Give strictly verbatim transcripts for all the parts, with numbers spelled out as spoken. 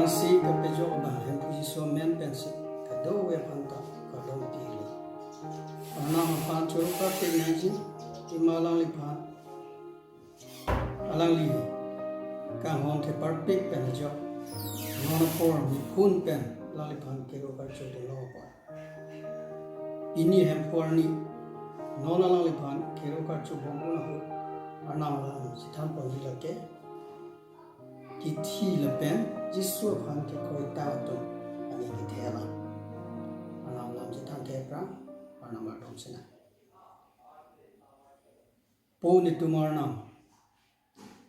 Si kapejok abang Hemphu Jisu amen pensi kadokave aphan ta kardom pilo. Arnam aphan choro karpik nangji, pima alangliphan, alangli kanghon theparpik pen ajok non apor miphun pen alangliphan kero karcho dolo apot. Pini Hemphu arni non alangliphan kero karcho bom un ahut Arnam alam chethan ponji lake kithi lapen Jisu aphan kekroita atum ani kethe alam. Arnam alam chethan thek ra, Arnam ardom sena. Po netum Arnam,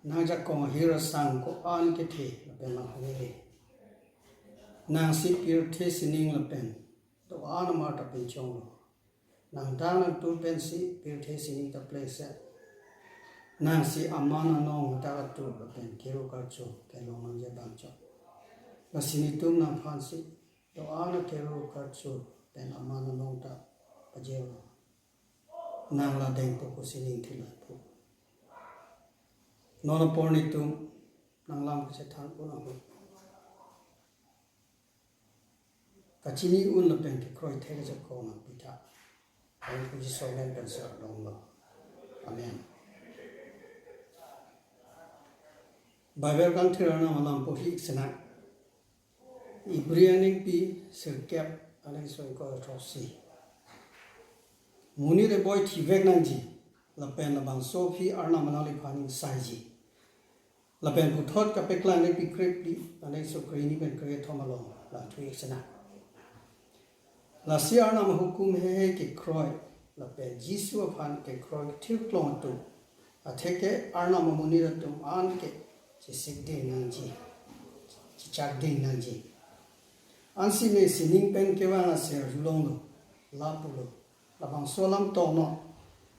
nang jakong ahir asang ko-an kethe lapen nang hongre. Nangsi pirthe sining lapen do-an amar ta pinchonglo. Nang dang nang tur pensi pirthe sining ta plese. Nangsi aman anong ta atur lapen kero karcho kelong nangji abang chot. Lasi netum nangphansi do-an akero karcho pen aman anong ta pajirlo. Nang la dengpo ko sining thilo pu. Non apor netum nang lam kachethan un ahut kachini un lapen kekroi thek ajakong nangpitha. Hemphu Jisu amen pensi kardom lo. Amen. Bible kangthir Arnam alam pohi ik sena. Ibri aningpi sirkep aning soi ko throksi. Monit eboi thivek nangji, lapen labangso aphi Arnam alangliphan ingsaiji. Lapen puthot kapeklang aningpi krephli aning soi kre-hini pen kre-thom along langthu ik sena. Lasi Arnam ahukum heihei kekroi, lapen Jisu aphan kekroi thirklong atum, atheke Arnam amonit atum an ke chesik ding nangji, chechak ding nangji. Ansi ne sining pen kevang aser julonglo, lapulo. Labangso alam toknon,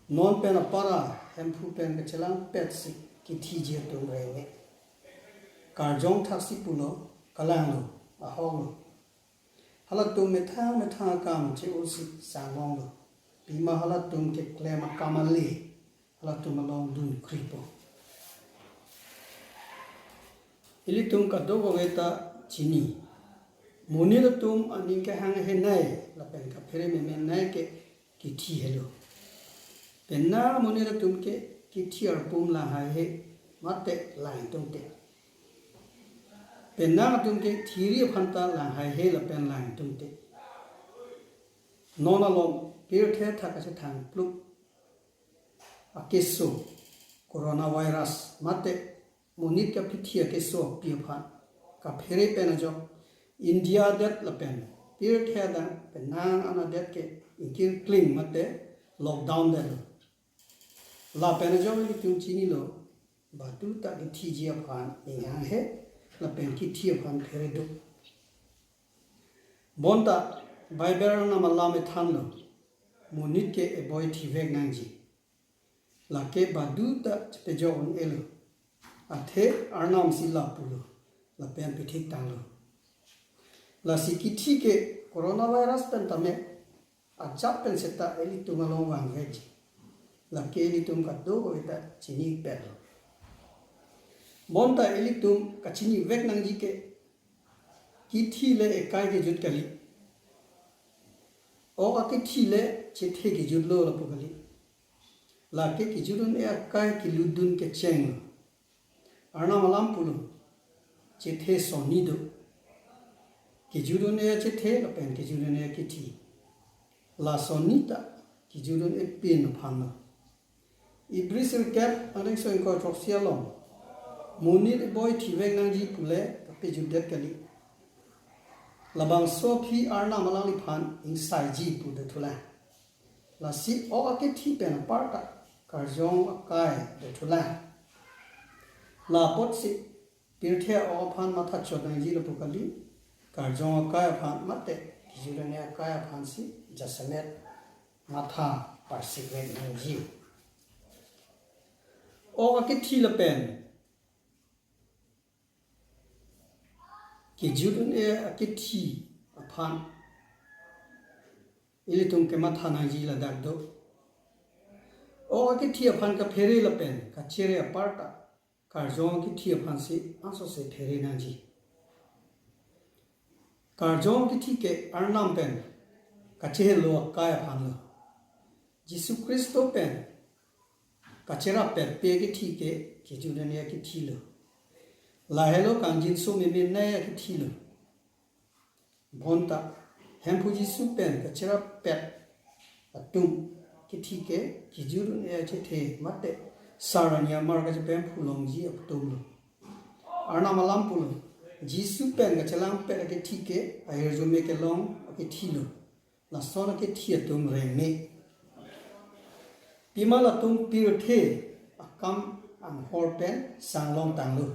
non pen apara Hemphu pen kachelangpetsi kithiji atum rengme. Karjong thaksi pulo, kalanglo, ahoklo. Halatum methang methang akam che-osi sanglonglo. Pima halatum keklem akam ale halatum along dun kripo. Ilitum kadokave ta chini. Monit atum aning kehang henei lapen kaphere meme nei ke kithi helo. Penang monit atum ke kithi arpum lang haihe mate lang tungte. Penang atum ke thiri aphan ta lang haihe lapen lang tungte. Non along pirthe athak kachethang plup akeso coronavirus mate monit kapithi akeso api aphan kaphere pen ajok India adet lapen pirthe adang penang an adet ke ingkirkling mate lockdown detlo. Lapen ajok ilitum chinilo, baduta kithiji aphan inghanghe lapen kithi aphan phereduk. Bonta Bible Arnam alam ethanlo, monit ke eboi thivek nangji. Lake baduta chepejok un-elo. Athe Arnamsi lapulo, lapen pithik tanglo. Lasi kithi ke coronavirus pen tame ajat pen seta ilitum along vangvekji. Lake ilitum kadokave ta chinipetlo. Bonta ilitum kachinivek nangji ke kithi le ekai kejut kali. Ok akithi le chethe kejutlo lapu kali. Lake kejut un-e akai kelutdun kechenglo. Arnam alam pulo, chethe sonni do. Kejut un-e achethe lapen kejut un-e akithi. La sonni ta kejut un-e pin aphanlo. Ibri sirkep aning soi ingkoi throksi along, monit eboi thivek nangji pule kapejutdet kali. Labangso aphi Arnam alangliphan ingsaiji pu dethulang. Lasi ok akithi pen aparta karjong akai dethulang. La apotsi pirthe ok aphan matha chot nangji lapu kali, karjong akai aphan mate kejut un-e akai aphansi jasemet matha parsikvek nangji. Ok akithi lapen kejut un-e akithi aphan ilitum kematha nangji ladak do. Ok akithi aphan kaphere lapen kachere aparta karjong akithi aphansi ansose phere nangji. Karjong kithi ke Arnam pen kachehelo akai aphan lo. Jisu Khristo pen kacherap pet pe kithi ke kejut ani akithi lo. Lahelo kangjinso meme nai akithi lo. Bonta Hemphu Jisu pen kacherap pet atum kithi ke kejut ani achethe mate sar ani amar kachepemphu longji atum lo. Arnam alam pulo. Jisu pen kachelang pet akithi ke ahirjume kelong akithi lo. Lason akithi atum rengme. Pima latum pirthe akam anghor pen sang longtanglo.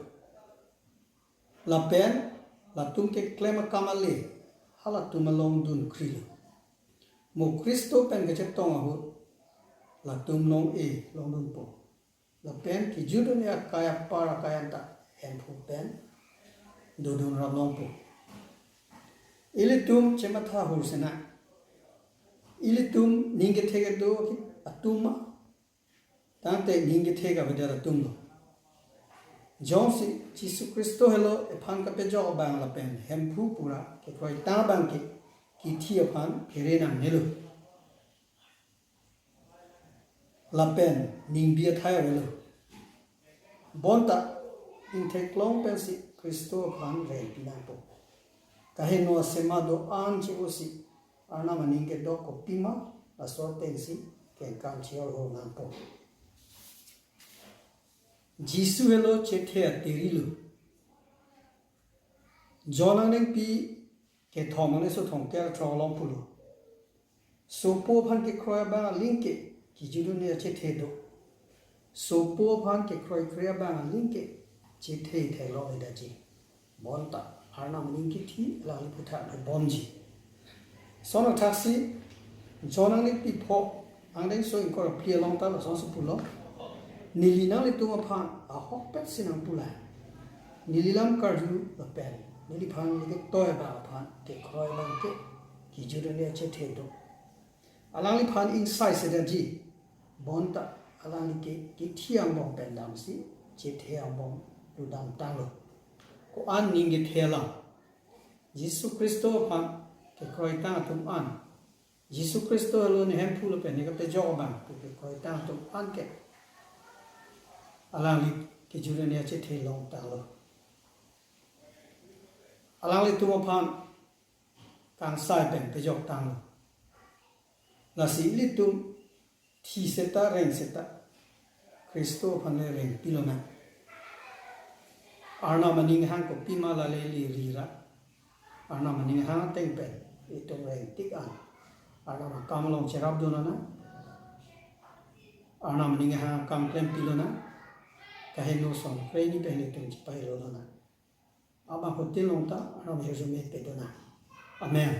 Lapen latum keklem akam ale halatum along dunkrilo. Mo Khristo pen kachetong ahut latum long-e longdunpo. Lapen kejut ani akai apar akai anta Hemphu pen dodun rap longpo. Ilitum chematha hur sena. Ilitum ning kethe kedo atum ma, tangte ning kethe kavedet atum lo. Jongsi Jisu Khristo helo ephan kapejok abang lapen Hemphu pura kekroitang abang ke kithi aphan phere nangnelo. Lapen ning bi athai avelo. Bonta ingtheklong pensi Khristo aphan rengpi nangpo. Kaheno asema do-an che-osi Arnam aning kedok kopima laso atengsi kengkam che-or ho nangpo. Jisu helo chethe atiri lo. John angdengpi kethom angdengso thomkep ra throk along pulo. Sopo aphan kekroi abang aling ke kejut ani achethe do. Sopo aphan kekroikre abang aling ke chethe theklongledetji. Bonta Arnam aning kithi alangli aphuthak bomji. Lason athaksi John angdengpi pho angdengso ingkoi ra phli along ta lasonsi pulo. Neli nanglitum aphan ahokpet si nangpulang. Neli lam karju lapen neliphan neli ketoi abang aphan kekroi abang ke kejut ani achethe do. Alangliphan ingsai sedetji. Bonta alangli ke kithi angbong pen damsi chethe angbong dodamtanglo. Ko-an ning kethe alam? Jisu Khristo aphan kekroitang atum an. Jisu Khristo helo ne Hemphu lapen ne kapejok abang pu kekroitang atum an ke alangli kejut ani achethe longtanglo. Alanglitum aphan kangsai pen pejoktanglo. Lasi ilitum thi seta reng seta Khristo aphan le rengpi lonang. Arnam aning hang kopima lale liri ra. Arnam aning hang ateng pen itum reng tik an Arnam akam along cherapdun lonang. Arnam aning hang akam klempi lonang. Kaheno songkre ni pen itum chepahelo lonang. Abang hotel along ta Arnam ahirjume pedonang. Amen.